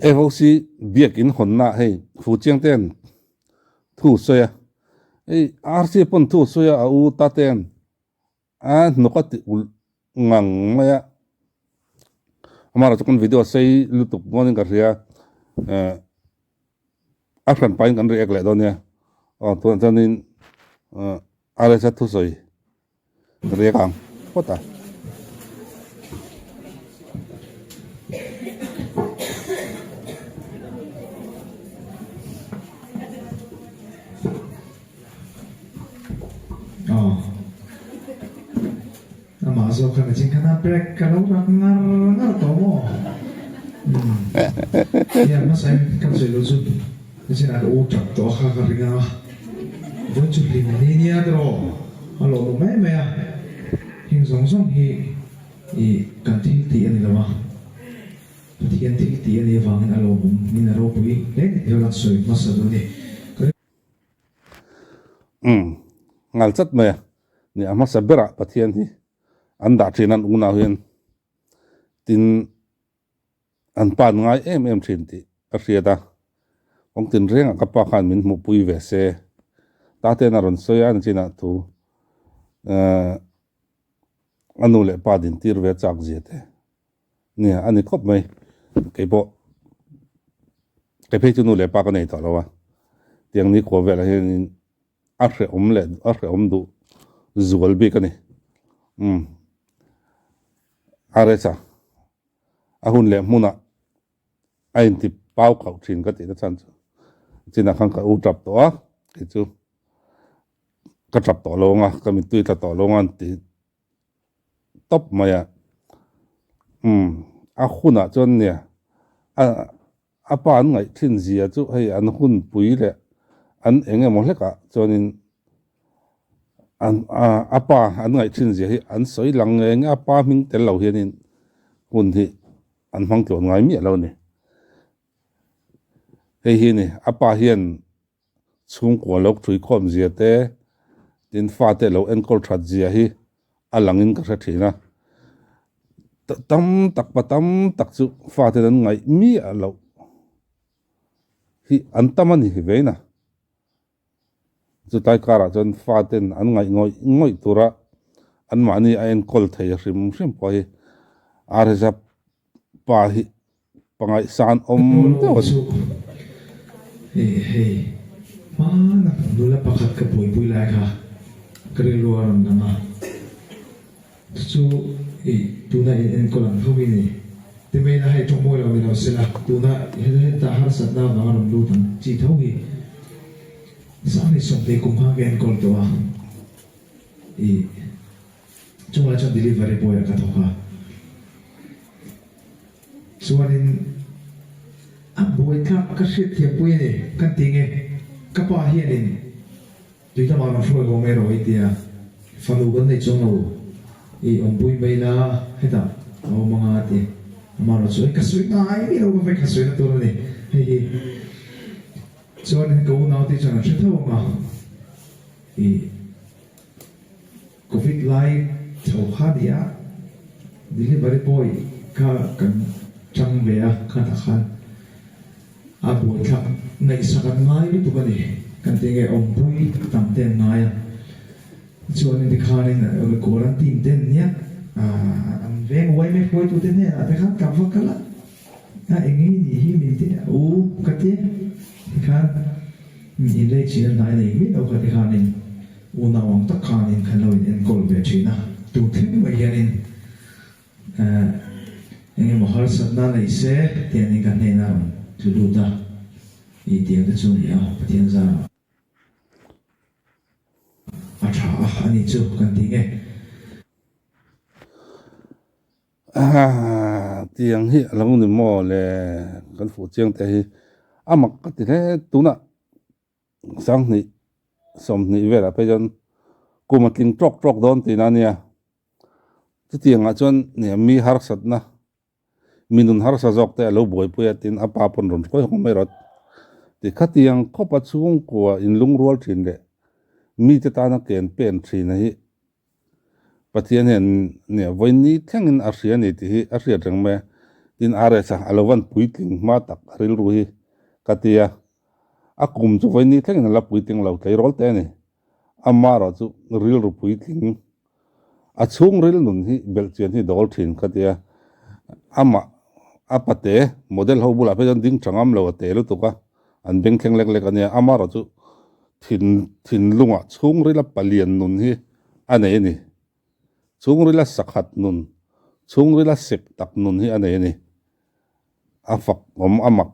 FOC biakin hawnna hei Fuchiang ten thu sawi a, hei RC pawn thu sawi a, a u ta ten a hnawk a ti ulh ngang mai a, amaherawhchu kan video sei lutuk dawn in ka hria eh a hran pahin kan react leh dawn nia aw tunah chuanin ah RSa thusawi. Riak ang phawt a. Aw. Amah zawk khan a ching khan a break ka lo rak ngar ngar tawh maw? Umm. Nia hmasa in kan sawi lo chu nichinah ka u tap tawh a kha ka ring a. Vawi chu hlim ni nia tiraw a lawm mai mai a, heng zawng zawng hi ih kan thil tih a ni lo a, Pathian thil tih a nih avangin a lawmawm in a ropui hle ni tih kan sawi hmasa duh a ni. Umm, ngal chat mai a, ni a hmasa berah Pathian hi an dah thin an unau hian tin An pa an ngai em em thin tih ka hriat a, kawng tinrengah ka pa khan min hmuhpui ve se. Tate'n a rawn sawi a, nichinah thu a nu leh pa dintir ve chak zia te nia a ni khawp mai. Kei pawh kei phei chu nu leh pa ka nei tawh lo a, tiang nikhua velah hianin a hrehawm leh a hrehawm duh zual bik a ni. Umm RS-a. A hun leh hmunah a inti pau khauh thin ka tihna chhan chu chinah khan ka u tap tawh a, kei chu ka tap tawh lo ang a, ka mittui tla tawh lo ang a an ti tawp mai a. Umm a hunah chuan nia a a pa an ngaih thin zia chu hei an hunpui leh an eng emaw hlekah chuanin An a pa an ngaih thin zia hi an sawi lang nge nge a pa hming tel lo hianin hun hi an hmang tluan ngai miah lo a ni. Hei hi a ni a pa hian chhungkua lo thui khawm zia te tin fate lo enkawl that zia hi a langin ka hre thin a. Tam tak pa tam tak chu fate an ngaih miah loh hi an tam a ni vein a. Chutlai karah chuan faten an ngaih ngawih ngawih tura anmahni a enkawl thei hrim hrim pawh hi Areza pa hi pangaihsan awm deuh a ni. Hei hmana nula pakhat ka buaipui lai kha ka rilru a rawn lang a, chu chu tuna in enkawl ang tho hi ni. Timaina hei tawngmawi lo ni lo sela, tuna heta harsatna avanga rawn lut ang chi tho hi Sanghnih sawmhnih kum khan ka enkawl tawh a, ih chungah chuan delivery boy ah ka thawk a, chuanin a buaithlak ka hriatthiam pui a ni, kan ti nge ka pa hianin Tui lamah rawn hruai haw mai rawh i tia, fanu kan nei chuang lo, i awmpui mai la hetah a awm anga a ti. Amah erawh chu ka sawi ngai miah lo ka vek, ka sawina tur a ni hei hi. Chuanin ka unau te chuan an hre tho ang a, i Covid lai chho kha a ni a, delivery boy kha kan chang ve a khatah khan. A buaithlak ngaihsak an ngai lutuk a ni. Kan ti nge awmpui tam te an ngai a. Chuanin tikhanin quarantine te an nia an veng yma hruaitute hnenah te khan ka va kal a, a eng nge nih hi min ti a, u ka ti a, tikhan in lei chin a hnai nei miah lo kha tikhanin unau ang tak khanin kan lo in enkawl ve thin a, tun thleng mai hianin Eng emaw harsatna nei se tiangin ka hnenah rawn tlu lut a, i tiang te chu a ni a, Pathian zarah a tha a, a ni chu kan ti nge. Tiang hi a lo ni maw le, kan fuh chiang te hi a mak ka ti hle tunah. 20 20 velah phei chuan kum a tling tawk tawk dawn tihna a nia. Chutiangah chuan nia mi harsatna mi nun harsa zawk te a lo buaipui a tin a pa pawn rawn hruai hawng mai rawt. Ti khatiang khawp a chhungkua inlungrual thin leh mite tana ken pen thin hi Pathian hian nia vawi ni thlengin a hria a ni tih hi a hriat reng mai a. Tin RS-a a lo van puitling hma tak rilru hi ka ti a, a kum chu vawi ni thlengin a la puitling lo tleirawl te a ni. Amaherawh chu rilru puitling a chhungril nun hi belhchian hi dawl thin ka ti a, amah a pate model ho bulah phei chuan ding tha ngam lo a te lutuk a, an beng thleng lek lek a nia, amaherawh chu thin thinlungah chhungrila palian nun hi a nei a ni. Chhungrila sakhat nun, chhungrila sek tak nun hi a nei a ni. A fak awm a mak,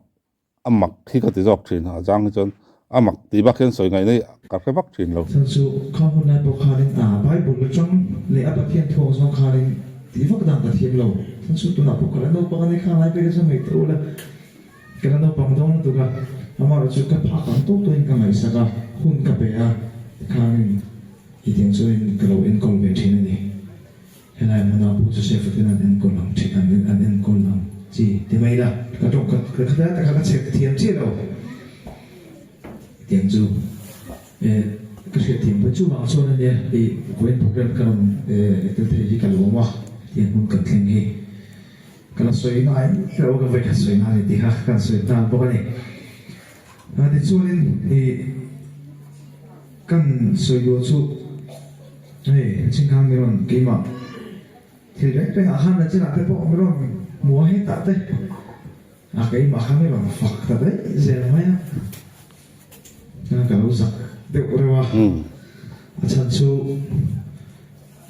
a mak hi ka ti zawk thin a zang hi chuan a mak tih bak hian sawi ngaihna hi ka hre vak thin lo. Chhan chu kha hun lai pawh khanin a Bible atang leh a Pathian thu ang zawng khanin tih vak dan ka thiam lo. Chhan chu tunah pawh ka la naupang a ni kha lai pek a chuan ngaihtuah ula ka la naupang dawn lutuk a, amaherawhchu ka phak ang tawk tawhin ka ngaihsak a, hun ka pe a tikhanin Hetiang chuanin ka lo enkawl ve thin a ni. Helai hmuna Pu Joseph-a ten an enkawl ang thin, an an enkawl ang chi ti mai ila, ka tawng ka ka khatlai takah ka chhek thiam chiah lo. Hetiang chu eh ka hriat thiam pawh chuvang chuan a nia ih vawiin program ka rawn eh tel thei hi ka lawm a, hetiang hmun kan thleng hi ka la sawi ngai lo a, ka vawikhat sawi ngai a ni tih kha ka han sawi nghal bawk a ni. Tichuanin ih. Kan sawi duh chu hei chingkhang mi rawn keimah thil reng reng ah khan la chinah te pawh mi rawn hmu a hetah te a keimah kha mi rawn fak ta daih zel mai a, ka lo zak deuh reuh a, a chhan chu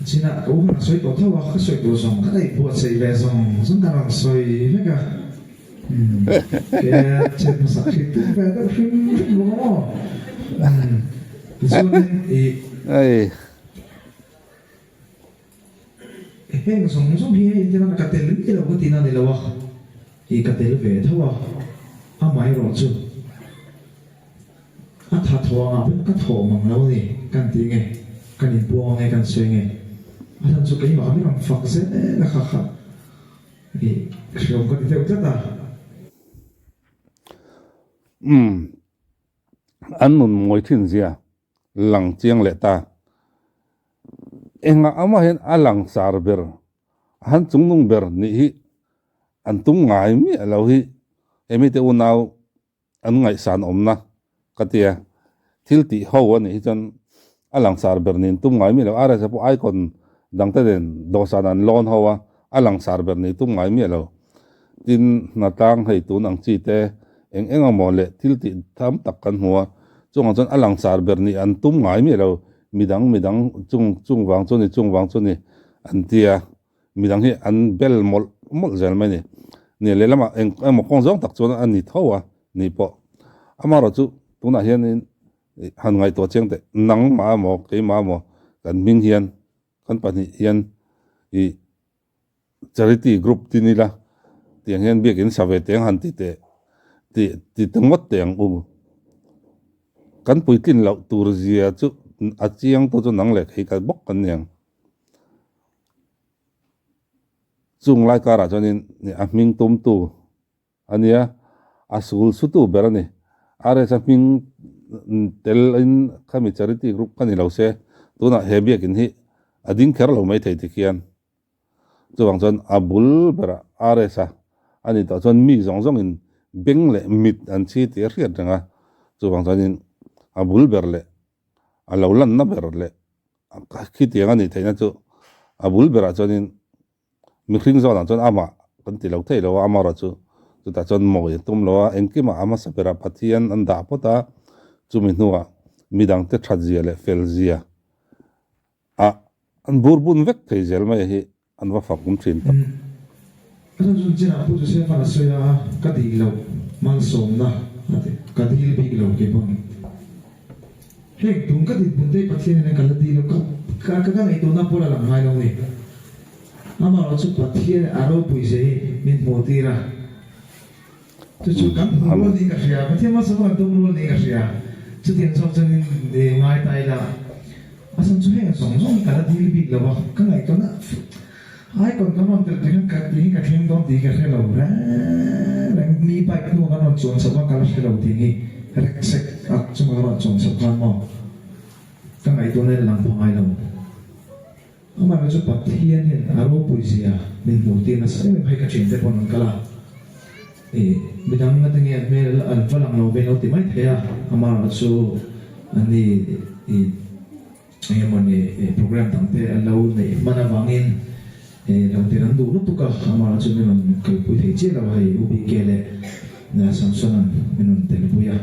chinah ka u khan a sawi tawh tho a, ka sawi tur zawng ka neih buatsaih ve zawng zawng ka rawn sawi vek a. Hei. Heng zawng zawng hi hei tina ka tel miah lo ka tihna a ni lo a, ih ka tel ve tho a, amaherawh chu a tha thaw angah pawh ka thawh mang lo a ni, kan ti nge, kan inpuang ange kan sawi nge, a chhan chu keimah mi rawn fak zel a kha kha. Ih, hreawm ka ti deuh tlat a. Umm, an nun mawi thin zia lang chiang leh ta. Engah amah hian a lang sar ber, a han chungnung ber nih hi an tum ngai miah lo hi hemite unau an ngaihsan awmna ka ti a, thil tih ho a nih hi chuan a langsar ber niin tum ngai miah lo, RSA pawh icon dangte nen dawhsan an lawn ho a, a langsar ber niin tum ngai miah lo. Tin, hnatlang hei tun ang chi te eng eng emaw leh thil tih tham tak kan hmu a, chungah chuan a langsar ber nih an tum ngai miah lo, midang midang chung chung vang chu ni chung vang chu ni an ti a. Midang hi an bel mawlh mawlh zel mai a ni. Nia lehlamah eng emaw kawng zawng tak chuan a ni tho a ni pawh. Amaherawh chu tunah hianin han ngaihtuah chiang teh nangmah emaw keimah emaw kan hming hian kan pahnih hian ih charity group tin ila tiang hian biakin sa ve teng han ti teh ti ti ta ngawt teh ang u. Kan puitlin loh tur zia chu a chiang tu chu nang leh kei ka bawk kan ni ang. Chung lai karah chuanin a hming tumtu a nia, a sul sutu ber a ni. RS-a hming telin khami charity group kha ni lo se, tunah he biakin hi a ding kher lo mai thei tikhian. Chuvang chuan a bul berah RS-a a ni tawh chuan mi zawng zawngin beng leh mit an chhi tih a hriat reng a, chuvang chuanin a bul ber leh a lo lanna ber leh khitiang a nih theihna chu a bul berah chuanin mihring zawnah chuan amah kan ti lo thei lo a, amaherawh chu chutah chuan mawi a tum lo a, engkimah a hmasa berah Pathian an dah phawt a, chumi hnuah midangte that zia leh fel zia ah an bur bun vek thei zel mai hi An va fak awm thin tak. A chhan chun chinah Pu Joseph an a sawi a, ka dil loh malsawmna a ti, ka dil bik lo kei pawn. Heng tun ka dinhmun te hi Pathian in ka la dil lo, ka ka ka ngaihtuahna pawh la lang ngai lo ni. Amaherawh chu Pathian a ropui zia hi min hmuh tir a. Chu chu kan hmu rual niin ka hria, Pathian malsawmna kan tum rual niin ka hria. Chutiang zawk chuanin ngai ta ila, a chhan chu heng zawng zawng hi ka la dil bik lo a, ka ngaihtuahna icon kan rawn telh tih khan ka tih hi ka thleng dawn tih hi ka hre lo reng reng, mi bike hnua kan rawn chuan chhoh khan ka la hre lo tih hi rek sek ak chunga ka rawn chuan chhoh khan maw ka ngaihtuahna in a lang pha ngai lo. Amaherawhchu Pathian hian a ropui zia min hmuh tir nasa em em hei ka thiante pawn an kal a, ih midang nga te nge an hmel an va lang lo ve lo ti mai thei a, amaherawhchu an ni ih eng emawni program dang te an lo neih hman avangin ih lo tir an duh lutuk a, amaherawhchu min rawn kalpui thei chiah lo hei U BK leh Samson-a'n min rawn telpui a.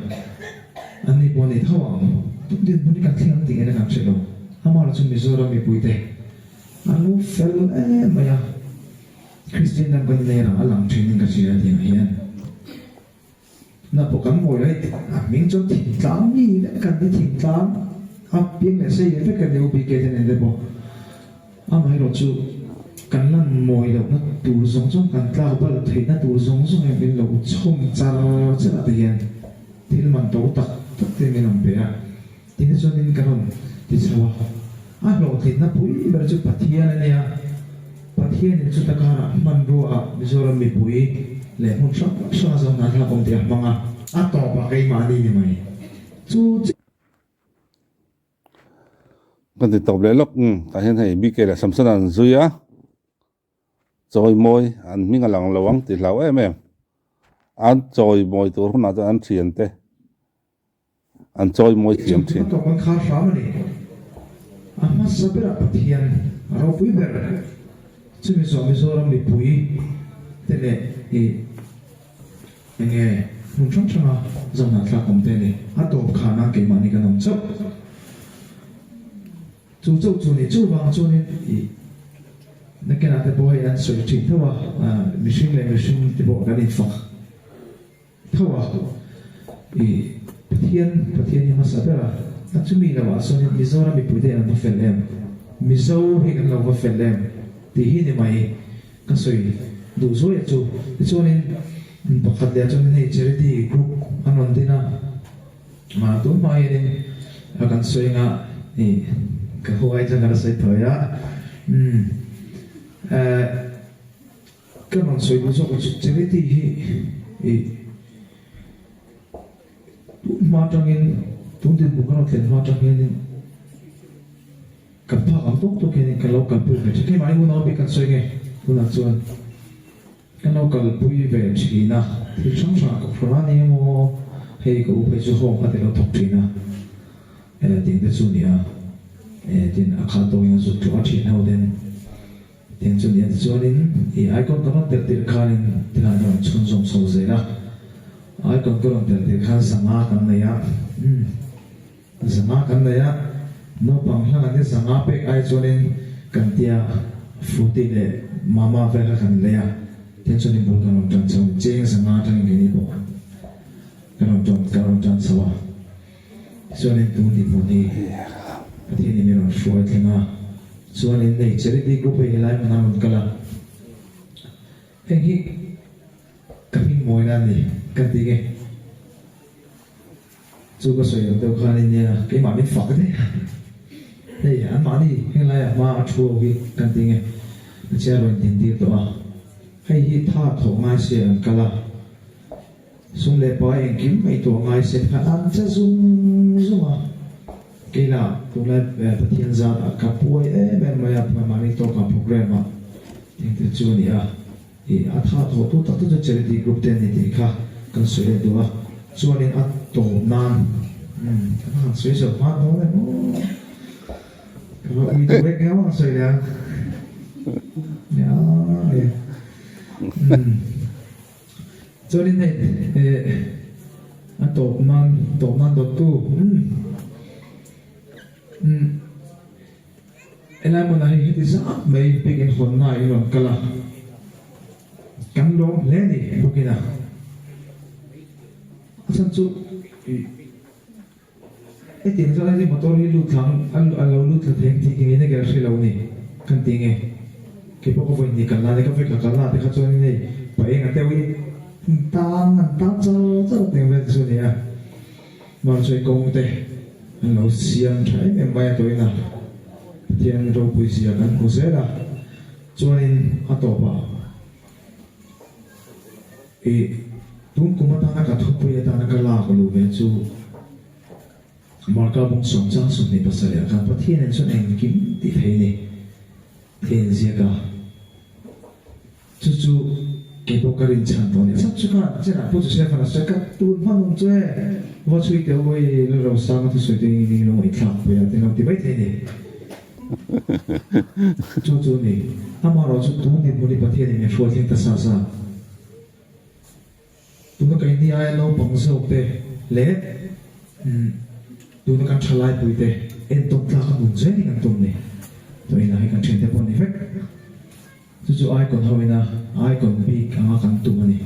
An ni pawh a nei tho ang. Tuk dinhmun hi kan thleng ang tih ngaihna kan hre lo. Amah chu Mizoram mipuite an lo fel em mai a, Kristian ram kan inei rang a lang thin in ka hria tih ang hian. Na pawh kan ngawi lai a hming chuan thingtlang mi vek kan ni, thingtlang a piang leh sei leh vek kan ni UBK te nen te pawh. Amaherawh chu kan lan mawi lohna tur zawng zawng, kan tlak bal theihna tur zawng zawng hian min lo chhawm char char ah te hian thil man to tak tak te min rawn pe a. Tin chuanin ka rawn ti chho a, a hlawhtlinna pui ber chu Pathian a nia. Pathianin chuta karah hmanrua ah Mizoram mipui leh hmun hrang hranga zawng hna thlak awm tih a hmang a, a tawpah keimahni ni mai chu. Kan ti tawp leh lawk umm tah hian hei BK leh Samson an zui a chawi mawi an hming a lang lo ang tih hlau em em an chawi mawi tur hunah chuan an thian te an chawi mawi thiam thin. Chu tawp an khar hram a ni. A hmasa berah Pathian a ropui ber chumi zawh Mizoram mipui te leh i Enge hmun hrang hranga zohnah thlak awm te a ni. A tawp khana keimahni kan awm chauh. Chu chauh chu ni. Chuvang chuanin ih nakinah te pawh hei an sawi thin tho a, mihring leh mihring te pawh kan infak tho a. Ih Pathian, Pathian hi hmasa ber a. A chumi lohah chuanin Mizoram mipuite an va fel em? Mizo hi kan lo va fel em? Tih hi ni mai. Ka sawi duh zuai chu. Tichuanin pakhat leh chuanin hei charity group an rawn din a, tun hma hianin a kan sawi anga ih ka huai chuan ka la sawi thawi a, umm eh ka rawn sawi duh zawk chu charity hi ih tun hma atangin tun dinhmun ka rawn thlen hma atang hianin. Kan phak ang tawk tawk hianin kan lo kalpui ve thin. Keimahni unau bik kan sawi nge tunah chuan kan lo kalpui ve thin a, thil hrang hrangah ka phur a ni emaw hei ka u phei chu home kha ti lo thawk thin a, eh tih te chu ni a, eh tin a khat tawkin a zut tluah a thin ho ten tiang chu ni a. Tichuanin i icon ka rawn telh tirh khanin tikhan ka rawn chhunzawm chho zel a, icon ka rawn telh tirh khan zanga kan nei a, umm. Zanga kan nei a, naupang hlang an ni zanga pek ai chuanin kan tia Fruity leh Mama vel kha kan lei a, tin chuanin bul kan rawn tan chho a, cheng zanga atangin keini pawh kan rawn tawn kan rawn tan chho a, tichuanin tun dinhmun hi Pathianin min rawn hruai thleng a, chuanin hei Charity Group hei helai hmunah a rawn kal a, heng hi ka hming mawina a ni kan ti nge. Chu ka sawi ang deuh khan nia keimah min fak daih a, hei anmahni henglaiah hma a thu ho hi kan ti nge Pathian rawn intintir tawh a, hei hi tha thawh ngai se an kal a, sum leh pai engkim ngaihtuah ngai se khan an che zung zung a, keila tunlai Pathian zat ah ka puai em em mai a, mahni tawkah programme ah engte chu a ni a. Ih, a tha thawh tu tak tak chu charity group te an ni tih kha kan sawi leh duh a, chuanin a tawp nan umm ka han sawi zo hma dawn em aw, ka va ui duh vek ngei ang sawi leh ang nia e umm chuanin hei eh a tawp nan tawp nan dawttu umm umm. Helai hmunah hi heti zat mai biakinn hawnna in rawn kal a, kan lawm hle a ni bawkin a. A chhan chu ih hetiang zat hi motor hi lut thla ang a lo lut thla thei ang tih ngei na ker hre lo a ni kan ti nge. Kei pawh ka vawi hnih kal na nia ka vawi khat kal na te kha chuan in hei pa eng a deuh in tang an tang char char a teng vel te chu a ni a. Hmarchawi kawng te an lo siam tha em em mai a tawhin a, Pathian ropui zia kan hmu zel a, chuanin a tawpah ih tun kum atana ka thupui atana ka lak luh ve chu Marka bawng sawm chang 27 ah khan Pathianin chuan engkim tih thei a ni. tih a inziak a. Chu chu kei pawh ka rinchhan tawh a ni. Chhan chu khan chenah Pu Joseph-a'n a sawi ka tun hman awm chu e, va chhui teh u i Lalrosanga thusawi te engin engin lo ngaihthlak pui a tin lo ti mai thei a ni. Chu chu a ni. Amaherawh chu tun dinhmun hi Pathianin min hruai thleng ta sa sa. Tuna keini aia naupang zawk te leh tuna kan thalai pui te entawn tlak a nun zel hi kan tum ni. Tuina hi kan thiante pawh a ni vek. Chu chu icon ho ina icon bik anga kan tum a ni.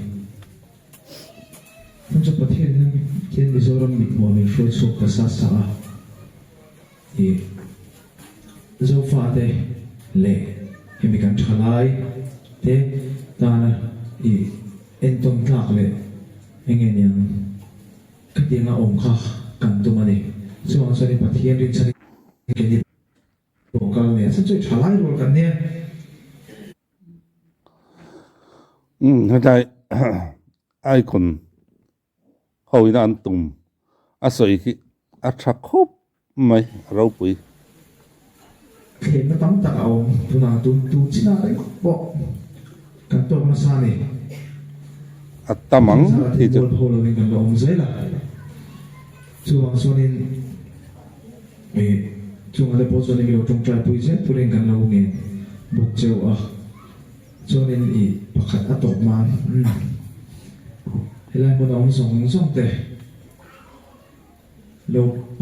Hmun chu Pathian hian Mizoram mithmuh min hruai chhuak ta sa sa a. I Zofate leh hemi kan thalai te tana i entawn tlak leh enge niang khatianga awm kha kan tum a ni. Chuvang chuan i Pathian rinchhan i keini pawh kal nia chhan chu i thalai rual kan nia. Umm hetlai icon ho ina an tum a sawi khi a tha khawp mai a ropui. Thlenna tam tak a awm tunah tun tun chinah ringawt pawh kan tawk nasa a ni. A tam ang khi chu. Mualpho lovin kan la awm zel a, chuvang chuanin ih chungah te pawh chuanin milo tawngtai pui zel turin kan lo ngen bawk cheu a. Chuanin i pakhat a tawp nan umm helai hmun a awm zawng zawng te lo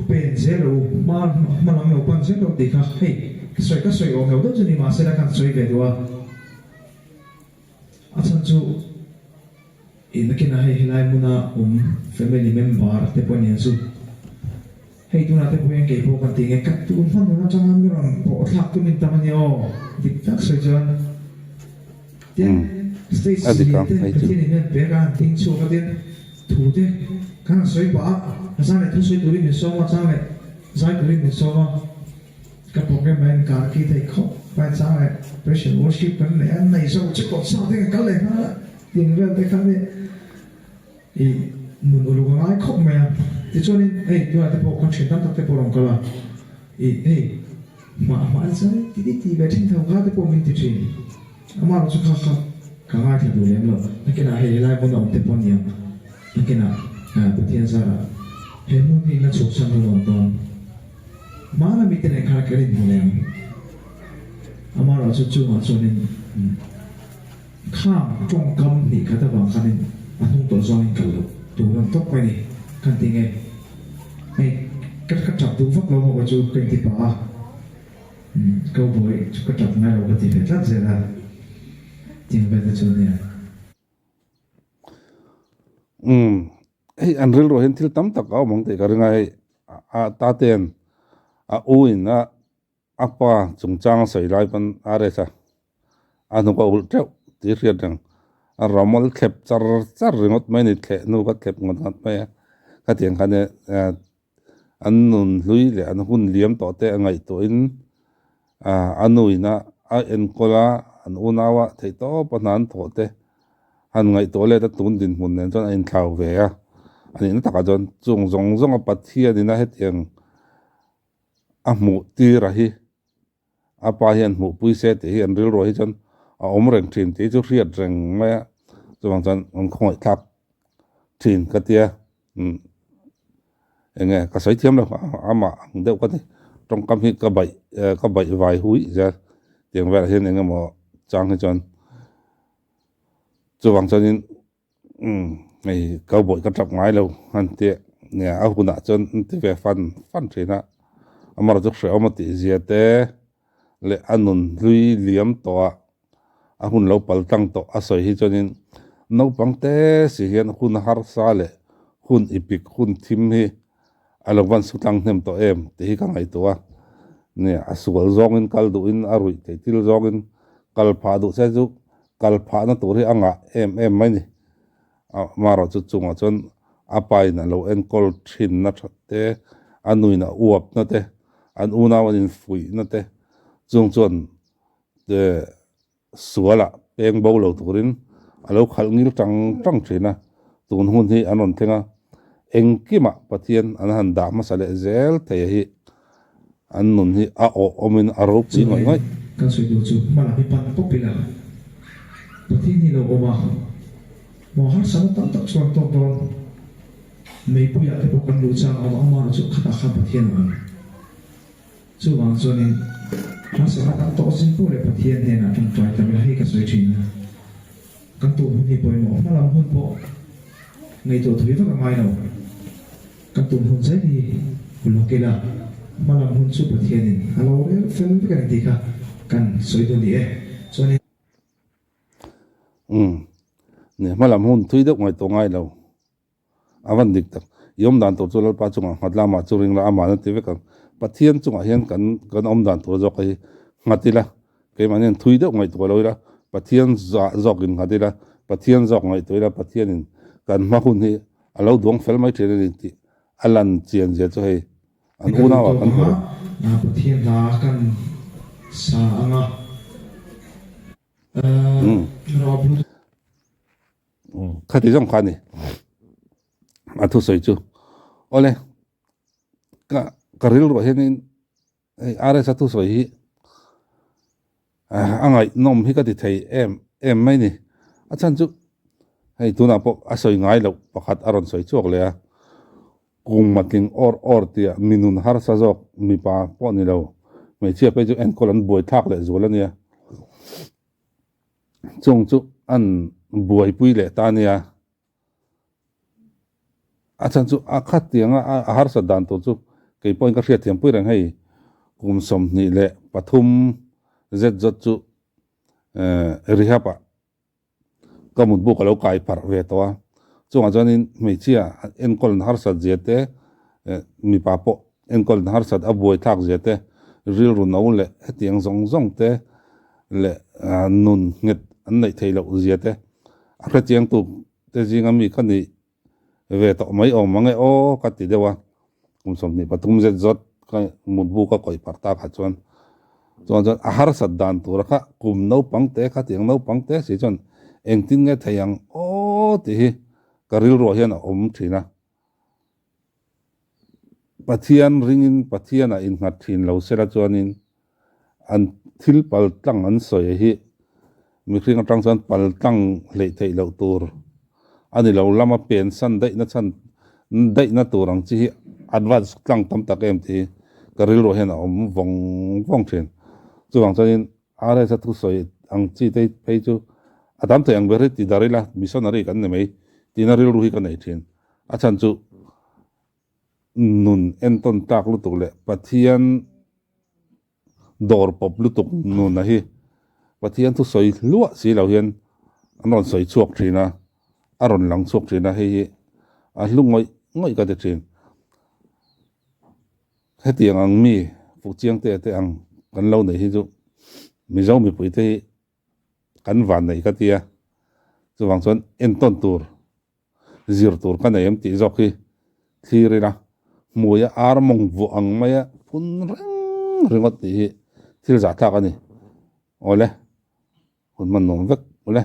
pen zel rawh u, hma hma lam lo pan zel rawh tih kha hei ka sawi ka sawi awm lo deuh chu ni mahse la khan sawi ve duh a, a chhan chu i nakinah hei helai hmuna awm family member te pawh aniang chu. Hei tunah te pawh hian kei pawh kan ti nge ka tun hman hun atanga mi rawn pawh thlak tum in tam a nia aw dik tak sawi chuan tin stage lian te Pathian in hian pek a han ding chhuak a tin thu te kan han sawi pah a a chang leh thu sawi turin min sawm a a chang leh zai turin min sawm a ka program ah hian kar ki thei khawp a chang leh praise and worship kan nei a nei zo che kawt sa te kan kal leh nghal a tin vel te kha nia. I nun uluk a ngai khawp mai a, tichuanin hei tunah te pawh kan thian tam tak te pawh rawn kal a, i hei hmah hmah te chuan ti ti ti ve thin tho kha te pawh min ti thin, amah erawh chu kha kha ka ngaithla duh lem lo, nakinah hei helai hmun a awm te pawh a niang, nakinah Pathian zarah he hmun hi la chhuak chhan hun a awm dawn, hmana mite nen khan kan inhmu leh ang, amah erawh chu chungah chuanin. Khang tawngkam hnih khat avang khanin a hnung tawh zawngin kal loh tur an tawk mai ni. Khan ti nge? Hei ka ka tap duh vak lo maw chu ka inti pah a, umm cowboy chu ka tap ngai lo ka ti ve tlat zel a, tiang vel te chu ania. Umm hei an rilruah hian thil tam tak a awm ang tih ka ring a, hei a tate'n a u in a A pa chungchang a sawi lai pawn RS a a hnuk a ulh teuh tih hriat reng. A ramal thlep char char ringawt mai a ni, thleh hnu kha thlep ngawt ngawt mai a. Khatiang khan an nun hlui leh an hun liam tawh te a ngaihtuahin a nuin a a enkawl a, an unau a theihtawp a hna an thawh te han ngaihtuah let a tun dinhmun nen chuan a inthlau ve a. A nihna takah chuan chung zawng zawng a Pathianin a hetiang a hmuh tir a hi a pa hian hmuh pui se tih hi an rilruah hi chuan a awm reng thin tih chu hriat reng mai a chuvang chuan an khawngaih thlak thin ka tia umm eng nge ka sawi thiam lo amah ang deuh ka ni tawngkam hi ka baih ka baih vai hui zel tiang velah hian eng emaw chang hi chuan chuvang chuanin. Umm hei cowboy ka tap ngai lo an ti nia a hunah chuan an ti ve fan fan thin a amaherawhchu chu hrehawm a tih zia te leh a nun hlui liam tawh a a hun lo pal tlang tawh a sawi hi chuanin naupang te si hian hun harsa leh hun ipik hun thim hi a lo van su tlang hnem tawh em tih hi ka ngaihtuah a nia a sual zawngin kal duhin a ruih theih thil zawngin kal phah duh se chu Kal phahna tur hi a ngah em em mai ni. Amaherawh chu chungah chuan a pain a lo enkawl thinna that te, a nuin a uapna te, an unau an infuihna te chung chuan sualah peng bo lo turin a lo khalh ngil tang tang thin a. Tun hun hi an rawn thleng a, engkimah Pathian an han dah hmasa leh zel thei a hi an nun hi a awh awmin a ropui ngawih ngawih. Kan sawi duh chu hma lam hi pan pawp ila Pathian hi lo awm a, maw harsatna tam tak chuan tawk dawn. Meipuiah te pawh kan luh chang a awm a, amaherawhchu khatah khan Pathian a awm. Chuvang chuanin harsatna kan tawh zing pawh leh Pathian hnenah tawngtai tam ila hei ka sawi thin a, kan tun hun hi pawimawh hma lam hun pawh ngaihtuah thui vak a ngai lo. Kan tun hun zel hi ulawk ila, hma lam hun chu Pathianin a lo rel fel vek a ni tih kha kan sawi duh a ni e. Chuanin. Umm, ni hma lam hun thui deuh ngaihtuah ngai lo. A van dik tak. I awm dan tur chu Lalpa chungah nghat la, amah chu ring la, amah an ti vek ang. Pathian chungah hian kan kan awm dan tur zawk hi nghat ila, keimahni hian thui deuh ngaihtuah lo ila, Pathian zah zawkin nghat ila, Pathian zawk ngaihtuah ila, Pathianin kan hma hun hi a lo duang fel mai thin a ni tih a lan chian zia chu hei an Ka duh unauah tawk kan ang a, hmu. Pathian hla kan sa ang a. Khati zawng kha a ni a thusawi chu awle ka ka rilruah hianin hei RS a thusawi hi a ngaihnawm hi ka ti thei em em mai ni a chhan chu hei tunah pawh a sawi ngai loh pakhat a rawn sawi chhuak leh a. Kum matling awr awr tia mi nun harsa zawk mipa pawh ni lo, hmeichhia phei chu enkawl an buai thlak leh zual a nia. Chung chu an buaipui leh ta a nia. A chhan chu a khat tianga a harsat dan tur chu kei pawhin ka hriatthiam pui reng hei kum 23 zet zawt chu rehab ah Ka mutbu ka lo kai pharh ve tawh a, chungah chuanin hmeichhia enkawl harsat zia te, mipa pawh enkawl harsat a buai thlak zia te, rilru no leh hetiang zawng zawng te leh nun nghet an neih theih loh zia te a hrechiangtu te zinga mi ka nih ve tawh mai awm ang e aw ka ti deuh a, kum 23 zet zawt ka mutbu ka kawih parh tak ah chuan chuan chuan a harsat dan tura kha kum naupang te kha tiang naupang te si chuan engtin nge thei ang aw tih hi ka rilruah hian a awm thin a, Pathian ringin Pathianah innghat thin lo sela chuanin An thil pal tlang an sawi hi mihring atang chuan pal tlang hleih theih loh tur a ni lo. Lama pen san daihna chhan daihna tur ang chi hi advance tlang tam tak em tih hi ka rilruah hian a awm vawng vawng thin. Chuvang chuanin RS a thusawi ang chi te phei chu a tam thei ang ber hi ti dar ila missionary kan ni mai tihna rilru hi ka nei thin. A chhan chu Nun entawn tlak lutuk leh Pathian dawr pawp lutuk nuna hi Pathian thu sawi hluah si lo hian an rawn sawi chhuak thin a, a rawn lang chhuak thin a, hei hi a hlu ngawih ngawih ka ti thin. Hetiang ang mi Fuhchiangte te ang kan lo neih hi chu Mizo mipuite hi kan van neih ka ti a, chuvang chuan entawn tur zir tur ka nei em tih zawk hi thlir ila, hmuia ar mawng vuah ang maia phun reng ringawt tih hi thil zahthlak a ni. Awle, hun hman nuam vek ule.